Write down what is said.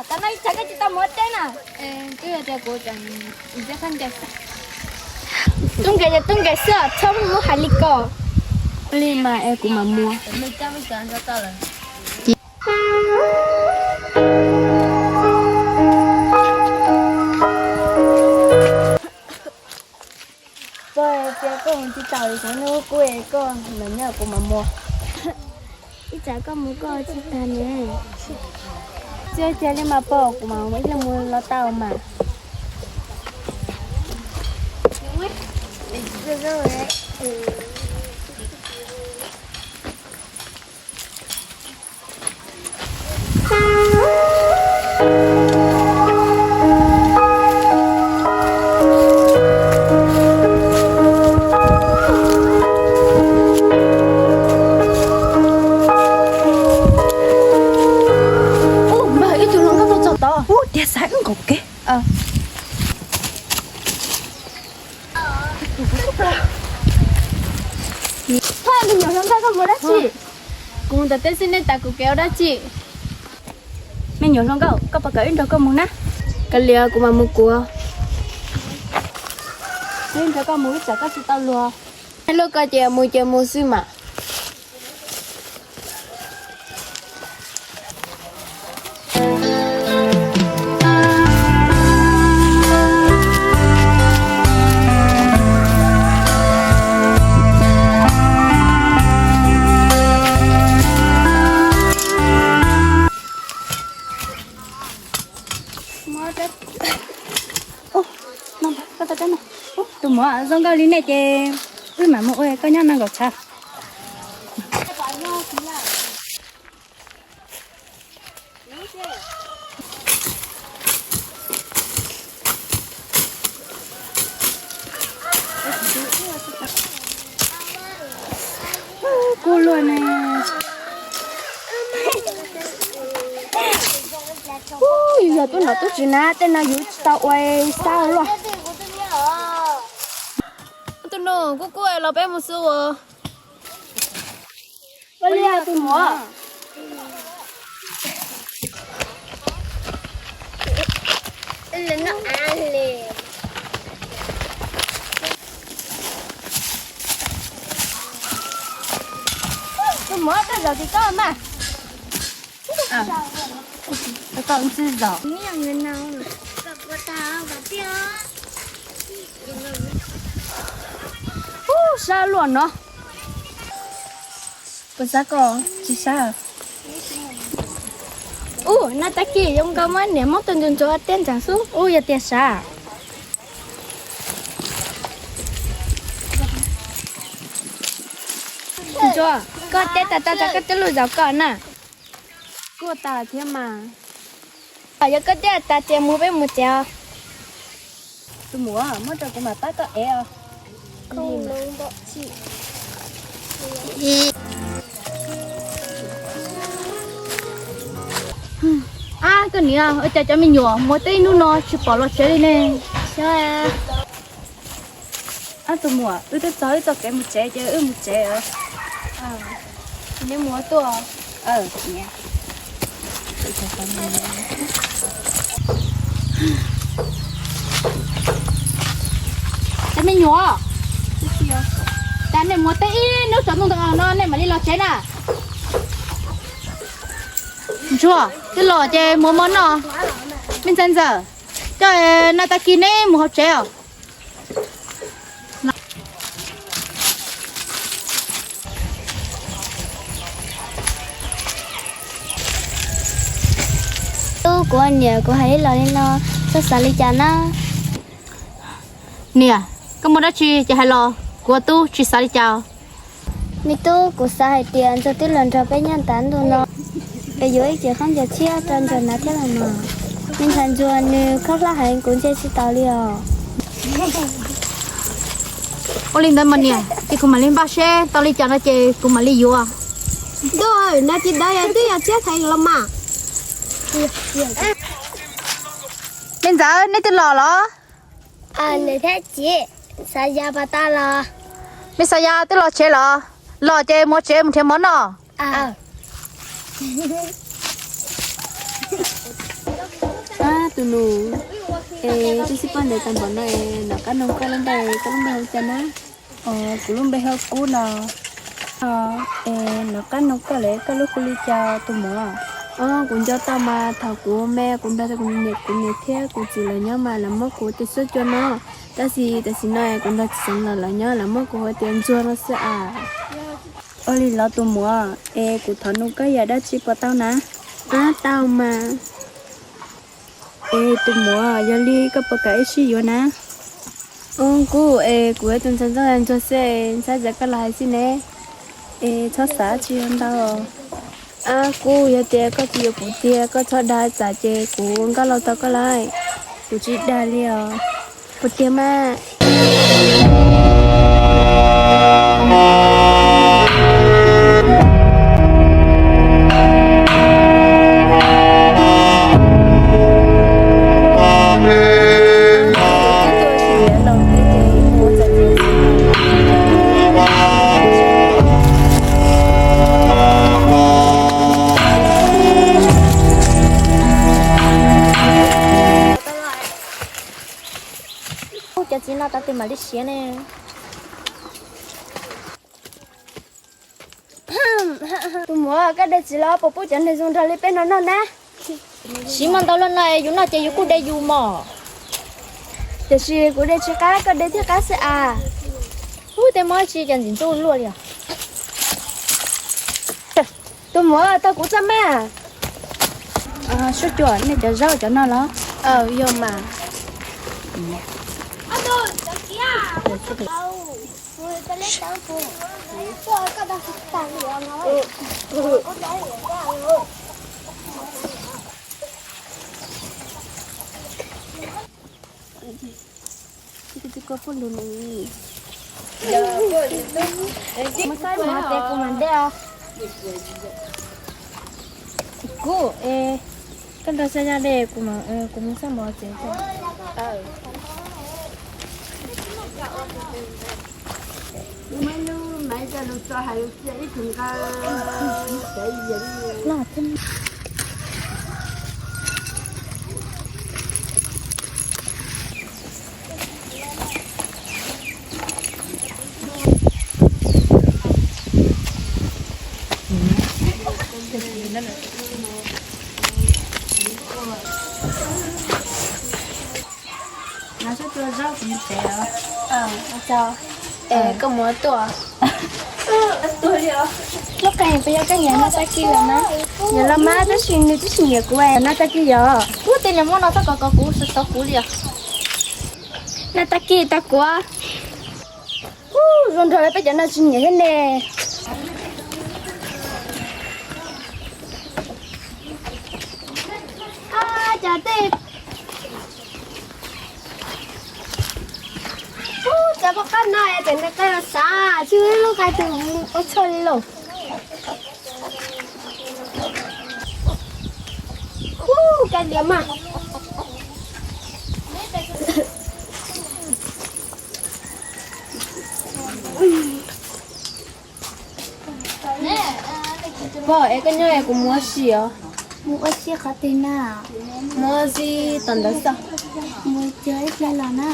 Tam no ib tsam koj tsis tau mus ua teb na? Twb yog tias kuv tseem ntiab khaub ncaws xwb. Tub nkeeg ces tub nkeeg xwb, txhob muab hais li ko. Li mas es kuv mam mus. Pog, cia koj mus tsis tau li, kuv hnub kuj es koj los nyob kuv mam mus. Ib tsam koj mus koj tsis tag ne. Tsis ua cas li mas pog, kuv mam mus, ib pliag mus los tau mas. Ub, npawg, ib tug hluas nkauj tuaj txog tod. Ub, tiag, xav wb nkaum kev. Thoj, me nyuam hluas nkauj, koj mus dab tsi? Kuv mus tom teb xwb, nej tas kuv kev ua dab tsi? Me nyuam hluas nkauj, koj puas kam wb nrog koj mus na? Kav liam, kuv mam mus kuv. Wb nrog koj mus ib tsam koj tsis tau luag. Luag koj ces mus ces mus xwb mas. Tus muam, zoo nkauj li nej ces wb mam mus ua, koj nyob no nkaum tshav. Kub luaj ne. Yog tub nom tub tswv na, tej no yus tsis tau ua xab luaj. Tus nom, kuv kuj los peb mus xwb os. Ua li tus muam. Tus muam, koj zaum tim koj mas. Koj ntxwb zaum. Ub, sab luaj no. Puas sab koj? Tsis sab. Ub, no tag kis zoo nkauj, muab niam muab tus ntsuag ntsuag teb ntsees xwb. Ub, yog tiag sab. Ntsuag, koj teb tas tas, koj twb lub zaum koj na. Kuj tas thiab mas. Yog koj teb tas ces mus, peb mus tsev os. Tus muam, muab rau kuv mam pab koj ev os. Ab, koj niam, ua cas cov me nyuam mus teb ib hnub no tsis pom los tsev li ne? Ab, tus muam, wb twb txog wb txoj kev mus tsev ces wb mus tsev os. Niam mus tuaj. Cov me nyuam, cas nej mus teb ib hnub tsaus ntuj ntawm no nej mam li los tsev na? Ntsuag, twb los ces mus mov noj. Me ntxhais ntxawm, coj na, tag kis neb mus hauv tsev os. Tub, kuv ua niam kuv hais ib los li no, koj xav li cas na? Niam, koj muaj dab tsi ces hais los, kuv ua tub tsis xav li cas. Me tub, kuv xav hais tias Ntsuag twb los nrog peb nyob tas ntuj no, es yuav ib cev khaub ncaws tshiab rau Ntsuag hnav thiab los mas. Me ntxhais Ntsuag nws khaub hlab heev, kuv ntsia tsis taus li os. Ua li ntawd mas niam, ces kuv mam li npaj seb tau li cas no ces kuv mam li yuav. Ntuj, no ces ntawd yog twb yog tshiab heev los mas. Me ntxawm, neb twb los los? Niam thiab txiv, Xav Yas puas tau los? Me Xav Yas twb los tsev los? Los ces mus tsev mus nrhiav mov noj. Aw. Tus nus, es twb sib poj niam tau npaum no es nov qab noog koj lub npe, koj lub npe hu cas na? Kuv lub npe hu Kub no. Es nov qab noog koj lawm, koj lub hu li cas tus muam? Kuv nco tau mas thaum kuv me kuv nrog kuv niam, kuv niam thiab kuv txiv lawv nyob mas lawv muab kuv ua tus xub cua no, tab sis tam sim no kuv nrog txiv xeev lawv nyob lawv muab kuv hu tias Ntsuag no xwb as. Ua li los tus muam, es kuv thov nug koj yam dab tsi puas tau na? Tau mas. Es tus muam, yog li koj puas kam ib sij yuav na? Kuv es kuv yog tus ntxhais ntxawg ntsuag xwb, ntxhais ntxawg koj los hais xwb ne. Es txhob xav tsis ntau. Kuv yog tias koj tsis yuav kuv tiag koj txhob dag txav ces kuv nkauj laus tau koj lawm. Kuv tsis dag li os. Kuv tiag mas. Cov txiv no tau tes mam li siav ne. Tus muam, koj de txiv los puas pub cov neeg zoo nraug li peb no noj na? Siv mas ntau luaj no yus noj ces yus kuj de yus mos. Tiam sis kuv de tsis qab, koj de thiaj qab xwb as. Ub, tej mob tsis cov ntxim ntxub luaj li os. Tus muam, tau kuv txaj mas. Suab Cua, nej cov zaub cov no los? Yog mas. Mus saib mov ces kuv mam de os. Kuv, koj nrog Xab Yaj de, kuv mus saib mov tsev. Koj mus tuaj. Lub qe puas yog koj niam Naj Tag Kis los mas? Niam los mas, tab sis nws twb tsis nyiam kuv, Naj Tag Kis yog. Ub, tej niag mob no txhob kov kov kuv, xav xav kuv li os. Naj Tag Kis tag kuv. Ub, zoo nraug peb cov no tsis nyiam thiab ne. Cov tej, ub, cov pob qab no es tseem nqaij xav tsis lub qe tus ua txhawj li lauj. Ub, kab liam mas. Pog, es koj nyob es kuv mus ua si os. Mus ua si qhov twg na? Mus ua si tom ntawd xwb. Mus cog ib pliag los na.